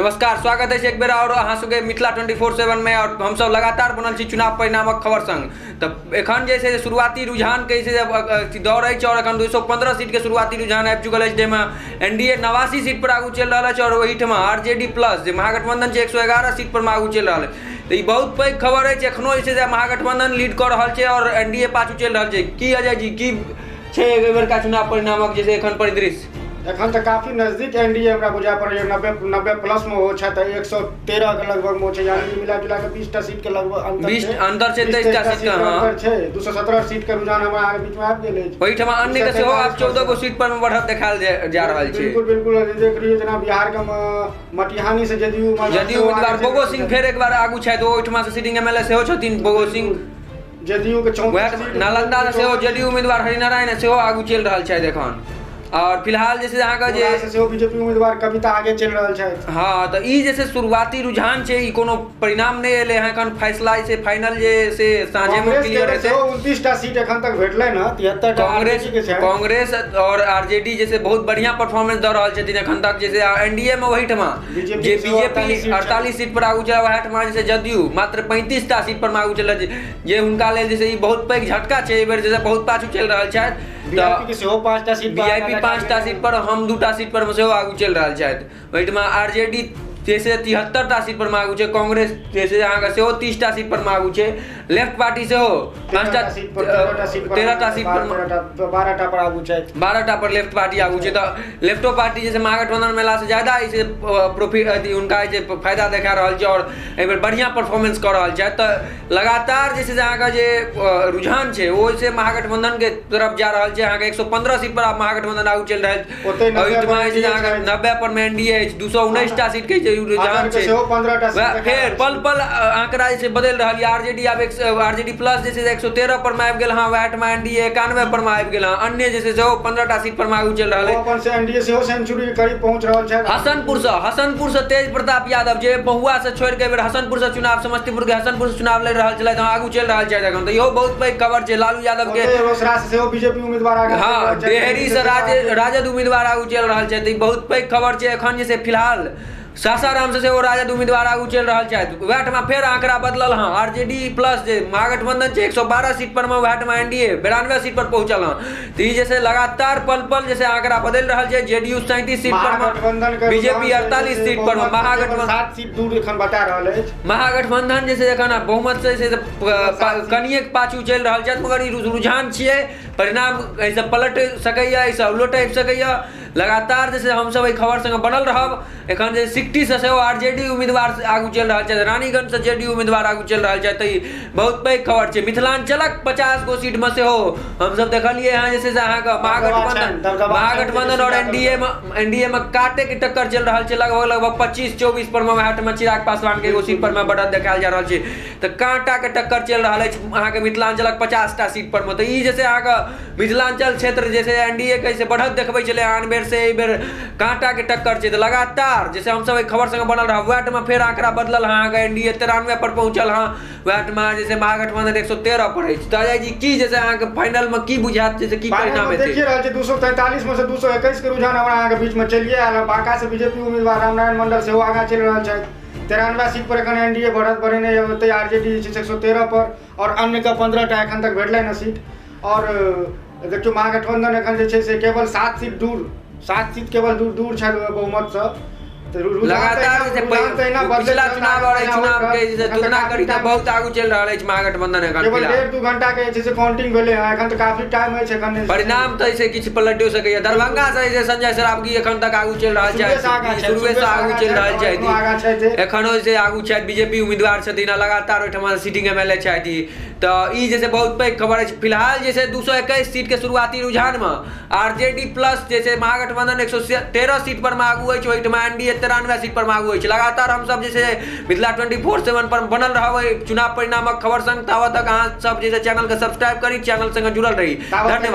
नमस्कार, स्वागत अछि एक बेर आओर अहाँ सबके मिथिला 24/7 में। और हमसब लगातार बनल छी चुनाव परिणामक खबर संग। तऽ एखन जे छै से शुरुआती रुझानके जे छै से दौड़ अछि और एखन 215 सीटके शुरुआती रुझान आबि चुकल अछि, जाहिमे एनडीए 89 सीट पर आगू चलि रहल अछि और ओहिठमा आरजेडी प्लस जे महागठबंधन छै 111 सीट पर आगू चलि रहल अछि। तऽ ई बहुत पैघ खबर अछि। एखनो जे छै से महागठबंधन लीड कऽ रहल छै और एनडीए पाछू चलि रहल छै। की अजय जी, की छै एहि बेरका चुनाव परिणामक जे छै एखन परिदृश्य? एखन तऽ काफी नजदीक एनडीए हमरा बुझा पड़ैए, 90 प्लसमे हो छै तऽ 113 के लगभगमे छै, यानी कि मिला जुला कऽ 20टा सीटके लगभग अंतर 20 छै। अंतर छै, 20 23टा 23टा सीटके, सीटके हाँ। अंतर छै। 217 सीटके रुझान हमरा अहाँके बीचमे आबि गेल अछि। ओहिठमा अन्य के सेहो आब 14 गो सीट पर मे बढ़त देखायल जा रहल छै। बिल्कुल बिल्कुल, देख रहियै जेना बिहारके मटिहानी से जदयू जदयू उम्मीदवार बोगो सिंह फेर एक बार आगू छथि। ओ ओहिठमा से सिटिंग एमएलए सेहो छथिन बोगो सिंह। जदयू के 34 वएह सीट नालंदा से सेहो जदयू उम्मीदवार हरिनारायण सेहो आगू चलि रहल छथि एखन। और फिलहाल जे छै अहाँके जे से सेहो बीजेपी उम्मीदवार कविता आगे चलि रहल छथि। हाँ, तऽ ई जे छै शुरुआती रुझान छै, ई कोनो परिणाम नहि एलै हँ एखन। फैसला जे छै फाइनल जे से साँझेमे कांग्रेस के क्लियर हेतै। सेहो 29टा सीट एखन तक भेटलै ने, 73टा कांग्रेस आरजेडी के छै। कांग्रेस और आरजेडी जे छै बहुत बढ़िया परफॉर्मेंस दऽ रहल छथिन एखन तक। जैसे एनडीए मे ओहिठमा बीजेपी जे सेहो बीजेपी 48 सीट छै। 48 सीट पर आगू चल, वएह जे छै जदयू मात्र 35टा सीट पर आगू चल रहल छै, जे हुनका लेल जे छै ई बहुत पैघ झटका छै। एहि बेर जे छै बहुत पाछू चलि रहल छथि। बीआईपी तऽ के सेहो 5टा सीट पर वीआईपी आगा 5टा सीट पर, हम 2टा सीट पर सेहो आगू चलि रहल छथि। ओहिठमा आरजेडी जे छै 73टा सीट पर आगू छै, कांग्रेस जे छै अहाँके सेहो 30टा सीट पर आगू छै, लेफ्ट पार्टी सेहो 5टा 13टा सीट पर, 13टा सीट पर, 13टा सीट पर, 12टा पर आगू छथि। 12टा पर लेफ्ट पार्टी आगू छै। तऽ लेफ्टो पार्टी जे छै महागठबंधन मेला से ज्यादा जे छै प्रोफिट अथी हुनका जे छै फायदा देखा रहल छै और एहिबेर बढ़िआँ परफॉर्मेंस कऽ रहल छथि। तऽ लगातार जे छै से अहाँके जे रुझान छै ओ जे छै महागठबंधनके तरफ जा रहल छै। अहाँके 115 सीट पर आब महागठबंधन आगू चलि रहल ओतहि 90 ओहिठमा पर जे छै NDA अहाँके छै। 90 पर मे एनडीए अछि, 219टा सीट के जे रुझान अदर के छै सेहो 15टा सीट वएह देखा फेर रहल छै। पल पल आंकड़ा जे छै बदलि रहल यऽ। आरजेडी आब आरजेडी प्लस जे छै से 113 पर मे आबि गेल हँ, वएह ठमा एनडीए 91 पर मे आबि गेल हँ, अन्य जे छै सेहो 15टा सीट पर मे आगू चलि रहल ओ अछि। अपन से एनडीए सेहो सेंचुरी के करीब पहुंच रहल छथि। हसनपुर से तेज प्रताप यादव जे महुआ से छोड़ि के एहि बेर हसनपुर से चुनाव, समस्तीपुर के हसनपुर से चुनाव लड़ि रहल छलथि, आगू चलि रहल छथि एखन। तऽ इहो बहुत पैघ खबर छै लालू यादव के। ओतहि रोसड़ा से सेहो बीजेपी उम्मीदवार आगा चलि हाँ, रहल छथि। डेहरी से राजद उम्मीदवार आगू चलि रहल छथि, ई बहुत पैघ खबर छै। एखन जे छै फिलहाल सासाराम से सेहो राजद उम्मीदवार आगू चलि रहल छथि। वएह ठमा फेर आंकड़ा बदलल हँ, आरजेडी प्लस जे महागठबंधन छै 112 सीट पर मे, वएह ठमा एनडीए 92 सीट पर पहुंचल हँ। तऽ ई जे छै लगातार पल पल जे छै आंकड़ा बदलि रहल छै। जेडीयू 37 सीट पर मे, महागठबंधन के बीजेपी रुझान से 48 जे छै सीट पर मे, बहुमत से केवल महागठबंधन 7 सीट दूर एखन बता रहल अछि। महागठबंधन जे छै एखन बहुमत से जे छै से कनिएक पाछू चलि रहल छथि, मगर ई रुझान छियै, परिणाम एहिसँ पलट सकैए, एहिसँ उलट आबि सकैए। लगातार जे छै हमसब एहि खबर संगे बनल रहब। एखन जे सिकटी से सेहो आरजेडी उम्मीदवार आगू चलि रहल छथि, रानीगंज से जेडीयू उम्मीदवार आगू चलि रहल छथि, तऽ ई बहुत पैघ खबर छै। मिथिलांचलक 50 गो सीटमे सेहो हमसब देखलियै हँ जे छै से अहाँके महागठबंधन दबदबा छनि, महागठबंधन और तेजस्वी एनडीए मे काटे के टक्कर चलि रहल छै। लगभग लगभग 25-24 पर मे वएह चिराग पासवान के एगो सीट पर मे बढ़त देखायल जा रहल छै। तऽ कांटा के टक्कर चलि रहल अछि अहाँके मिथिलांचलक 50टा सीट पर मे। तऽ ई जे छै अहाँके मिथिलांचल क्षेत्र जे छै एनडीए के से बढ़त देखबै छलै आन बेर से, एहि बेर कांटा के टक्कर छै। तऽ लगातार जे छै हमसब एहि खबर संगे बनल रहब। वएह ठमा फेर आंकड़ा बदलल हँ, अहाँके एनडीए 93 पर पहुंचल हँ, वएह ठमा जे छै महागठबंधन 113 पर अछि। तऽ अजय जी, की जे छै अहाँके फाइनल मे की बुझायत जे छै की फाइनल परिणाम मे हेतै? देखिए रहल छै 243 में से 221 के रुझान हमरा अहाँके बीच में चलिए आयल हँ। बांका से बीजेपी उम्मीदवार रामनारायण मंडल सेहो आगाँ चलि रहल छथि। 93 सीट पर एखन एनडीए बढ़त बढ़ेने यऽ, ओतहि आरजेडी जे छै 113 पर और अन्य के 15टा एखन तक भेटलै ने सीट। और देखियौ महागठबंधन एखन जे छै से केवल 7 सीट दूर, 7 सीट केवल दूर दूर छथि बहुमत से। तऽ रुझान तऽ लगातार एहिना जे छै रुझान तऽ एहिना बदलैत पिछला रहत, चुनाव और एहि आगाँ चुनाव के जे छै एखन तऽ तुलना काफी करी तऽ टाइम बहुत आगू चलि रहल अछि महागठबंधन एखन केवल फिलहाल। 1.5-2 घंटा के जे छै से काउंटिंग भेलै हँ, एखन तऽ काफी टाइम अछि एखन जे छै से। परिणाम तऽ एहिसँ किछु पलटियो सकैए। दरभंगा से जे संजय सरावगी एखन तक आगू चलि रहल शुरुए से आगाँ छथि, छथि, शुरुए से आगू चलि रहल एखनो छथि, आगाँ छथि। एखनो जे आगू छथि, बीजेपी उम्मीदवार छथिन आ लगातार ओहिठमा सिटिंग एमएलए छथि। तऽ ई जे छै बहुत पैघ खबर अछि। फिलहाल जे छै 221 सीट के शुरुआती रुझान मे आरजेडी प्लस जे छै महागठबंधन 113 सीट पर मे आगू अछि, ओहिठमा एनडीए 93 सीट पर मे आगू अछि। लगातार हमसब जे छै मिथिला 24/7 पर बनल रहब एहि चुनाव परिणामक खबर संग। तावत तक अहाँ सब जे छै चैनल के सब्सक्राइब करी, चैनल संगे जुड़ल रही। तावत धन्यवाद।